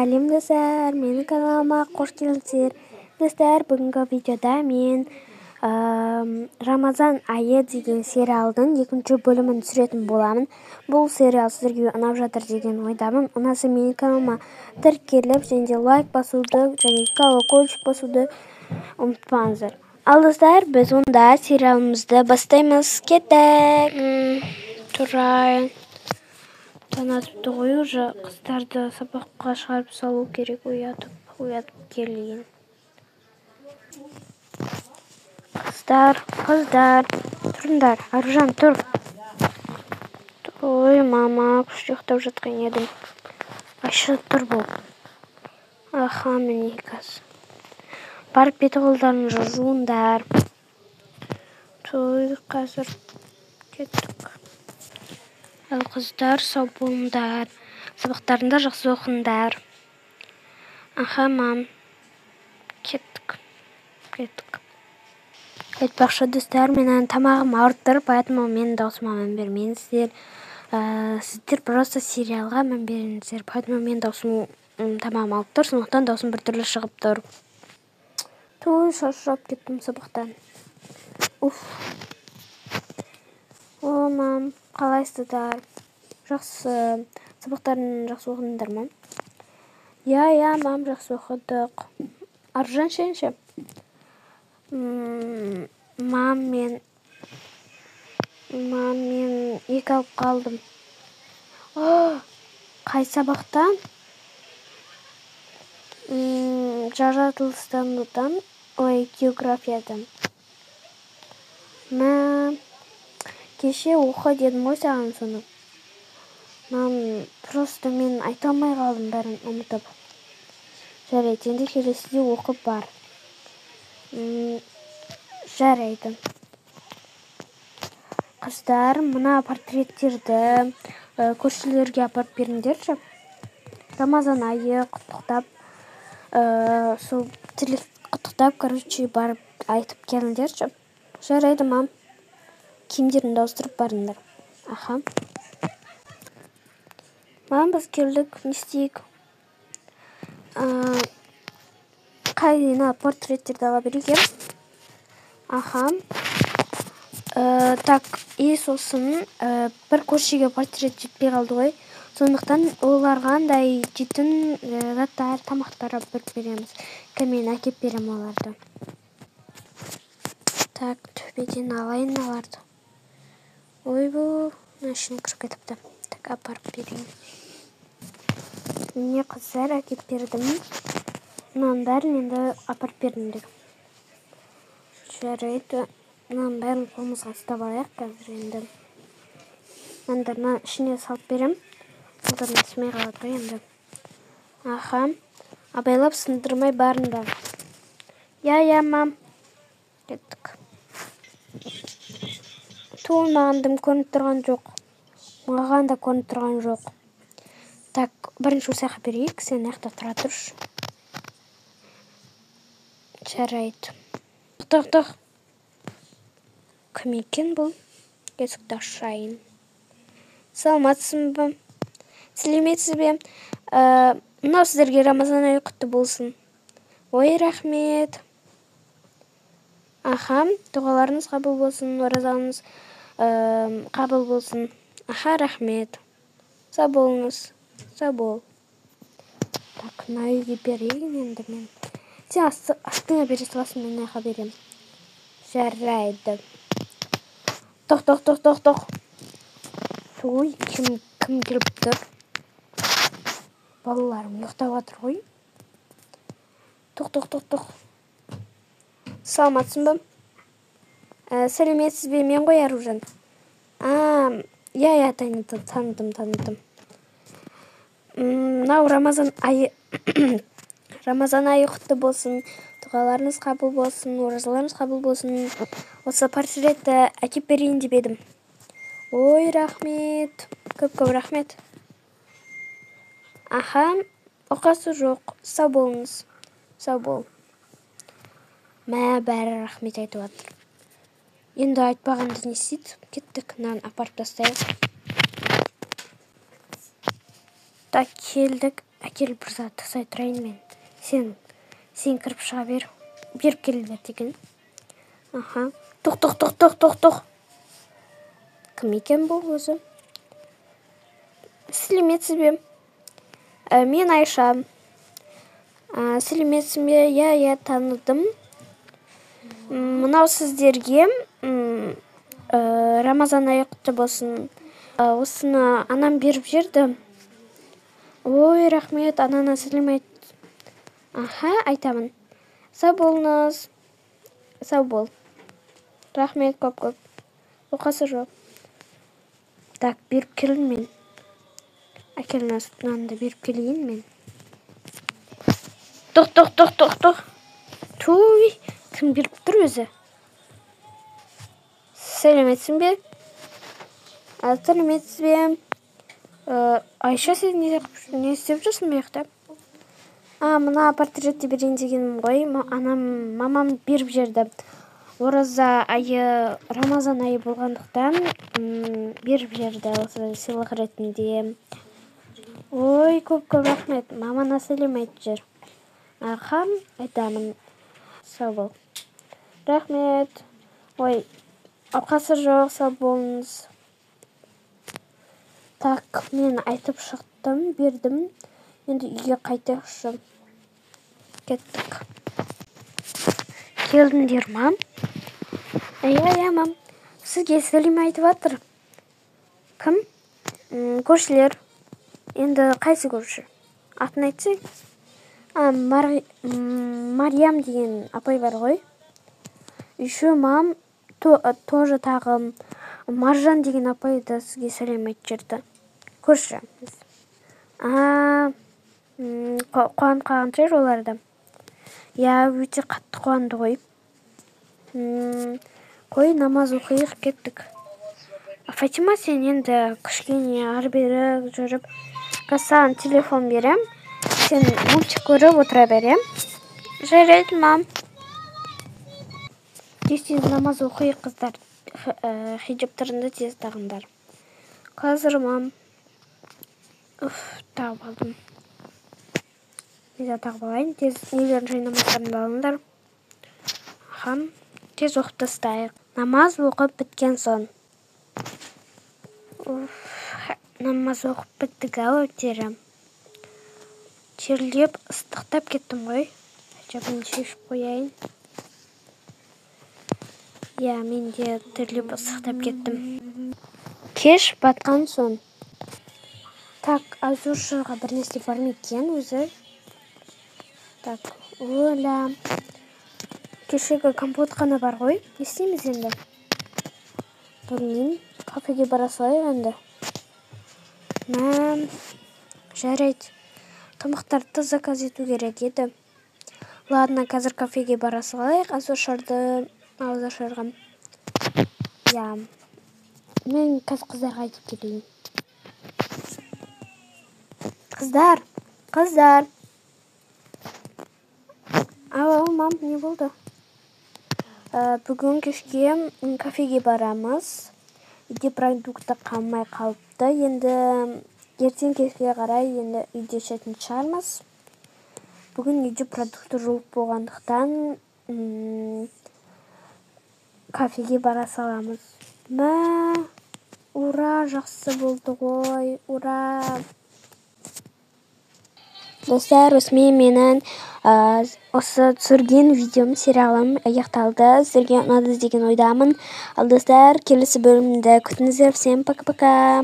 Сәлем достар, менің каналыма қош келдіңіздер. Достар, бүгінгі видеода мен Рамазан айы деген сериалдың екінші бөлімін түсіретін боламын. Бұл сериал сіздерге ұнап жатыр деген ойдамын. Ұнаса менің каналыма тіркеліп, және де лайк басуды, және колокольчик басуды ұмытпаңыздар. Ал достар, біз онда сериалымызды бастаймыз. Кеттік. Тұрайын. Таң атыпты ғой уже, қыздарды сабаққа шығарып салу керек, оятып келейін. Қыздар, қыздар, тұрыңдар, Аружан, тұр. Ой, мама, күшті ұйықтап жатқан едім. Айша, тұр бол. Аха, міне қазір. Барып беті қолдарыңды жуыңдар. Той, қазір кеттік. Ал қыздар, сау болыңдар. Сабақтарында жақсы оқыңдар. Аха, мам. Кеттік. Кеттік. Айтпақшы, достар, менің тамағым ауырып тұр, поэтому менің даусыма мән бермеңіздер. Сіздер просто сериалға мән беріңіздер. Поэтому менің даусым, тамағым ауырып тұр, сондықтан даусым біртүрлі шығып тұр. Той, шаршап кеттім сабақтан. Уф. О, мам, қалайсыздар? Жақсы. Сабақтарын жақсы оқыдыңдар ма? Иә, иә, мам, жақсы оқыдық. Аружан сен ше? Мам, мен 2 алып қалдым. О, қай сабақтан? Жаратылыстанудан, ой, географиядан. Мә, кеше оқы дедім ғой саған соны. Мам, просто мен айта алмай қалдым бәрін ұмытып. Жарайды, енді келесіде оқып бар. Жарайды. Қыздар, мына портреттерді көршілерге апарып беріңдерші. Рамазан айы құттықтап, сол тілек құттықтап, короче, барып айтып келіңдерші. Жарайды, мам. Киімдеріңді ауыстырып барыңдар. Аха. Мам, біз келдік, не істейік? Қай мына портреттерді ала берейік, иә? Аха. Так, и сосын бір көршіге портрет жетпей қалды ғой. Сондықтан оларға андай жейтін заттар, тамақтар алып береміз. Мен әкеп беремін оларды. Так, төбеден алайын оларды. Ойбу, мына ішіне кіріп кетіпті. Так, апарып берейін. Міне қыздар, әкеп бердім. Мынаның бәрін енді апарып бердім. Жарайды, мынаның бәрін қолымызға ұстап алайық қазір енді. Мынаны мына ішіне салып берем. Қолдарына сыймай қалады ғой енді. Аха, абайлап сындырмай барыңдар. Иә, иә, мам. Кеттік. Ту, маған дым көрініп тұрған жоқ. Маған да көрініп тұрған жоқ. Так, бірінші осы жаққа берейік, сен мына жақта тұра тұршы. Жарайды. Тоқ, тоқ. Кім екен бұл? Есікті ашайын. Саламатсың ба? Сәлеметсіз бе? Мынау сіздерге Рамазан айы құтты болсын. Ой, рахмет. Аха, дұғаларыңыз қабыл болсын, оразаңыз қабыл болсын. Аха, рахмет. Сау болыңыз. Сау бол. Так, мына үйге берейін енді мен. Сен астыңа бере саласың, мен мына жаққа беремін. Жарайды. Тоқ, тоқ, тоқ, тоқ, тоқ. Ой, кім келіп тұр? Балаларым ұйықтап жатыр ғой. Тоқ, тоқ, тоқ, тоқ. Саламатсың ба? Сәлеметсіз бе? Мен ғой Аружан. Иә, иә, таныдым. Мынау Рамазан айы, Рамазан айы құтты болсын, дұғаларыңыз қабыл болсын, оразаларыңыз қабыл болсын. Осы портретті әкеп берейін деп едім. Ой, рахмет. Көп-көп рахмет. Аха, оқасы жоқ. Сау болыңыз. Сау бол. Мә, бәрі рахмет айтып жатыр. Енді айтпағанды не істейді? Кеттік, мынаны апарып тастайық. Так, келдік. Әкел, бір зат тастай тұрайын мен. Сен кіріп шыға бер. Беріп келе бер деген. Аха. Тоқ, тоқ, тоқ, тоқ, тоқ, тоқ. Кім екен бұл өзі? Сәлеметсіз бе? Мен Айша. Сәлеметсің бе? Иә, иә, таныдым. Мынау сіздерге, Рамазан айы құтты болсын. Осыны анам беріп жіберді. Ой, рахмет, анана сәлем айт. Аха, айтамын. Сау болыңыз. Сау бол. Рахмет көп-көп. Оқасы жоқ. Так, беріп келдім мен. Әкел, мынаны да беріп келейін мен. Тоқ, тоқ, тоқ, тоқ, тоқ. Туй, кім келіп тұр өзі? Сәлеметсің бе? Сәлеметсіз бе? Айша, сен не істеп жүрсің бұл жақта? Мына портретті берейін дегенім ғой. Анам, мамам беріп жіберді. Ораза айы, Рамазан айы болғандықтан, беріп жіберді осы сыйлық ретінде. Ой, көп-көп рахмет. Мамана сәлем айтып жібер. Аха, айтамын. Сау бол. Рахмет. Ой, оқасы жоқ, сау болыңыз. Так, мен айтып шықтым, бердім. Енді үйге қайтайықшы. Кеттік. Келдіңдер ма? Иә, иә, мам. Сізге сәлем айтып жатыр. Кім? Көршілер. Енді қайсы көрші? Атын айтсаң. Мариям деген апай бар ғой. Еще мам тоже тағы Маржан деген апай да сізге сәлем айтып жіберді. Көрші. Қуанып қалған шығар олар да. Иә, өте қатты қуанды ғой. Қой, намаз оқиық, кеттік. Фатима, сен енді кішкене ары-бері жүріп, қазір саған телефон берем. Сен мультик көріп отыра берем. Жарайды, мам. Тез-тез намаз оқиық, қыздар. Хиджабтарыңды тез тағыңдар. Қазір, мам. Уф, тағып алдым. Мен де тағып алайын. Тез нелерін жай намаздарыңды алыңдар. Аха, тез оқып тастайық. Намаз оқып біткен соң. Уф, намаз оқып біттік ау, өтері. Терлеп, ыстықтап кеттім ғой. Хиджабымды шешіп қояйын. Иә, мен де терлеп ыстықтап кеттім. Кеш батқан соң. Так, ауызашарға бір нәрсе бар ма екен өзі? Так, оля. Кешегі компот қана бар ғой. Не істейміз енді? Білмеймін. Кафеге бара салайық енді. Мә, жарайды. Тамақтарды заказ ету керек еді. Ладно, қазір кафеге бара салайық. Ауызашарға. Иә. Мен қазір қыздарға айтып келейін. Қыздар, қыздар. Ау, ау, мам, не болды? Бүгін кешке кафеге барамыз. Үйде продукты қалмай қалыпты. Енді ертең кешке қарай енді үйде ішетін шығармыз. Бүгін үйде продукты жоқ болғандықтан, кафеге бара саламыз. Мә, ура, жақсы болды ғой, ура. Достар, осымен менің, осы түсірген видеом, сериалым аяқталды. Сіздерге ұнады деген ойдамын. Ал достар, келесі бөлімді күтіңіздер. Всем пока-пока.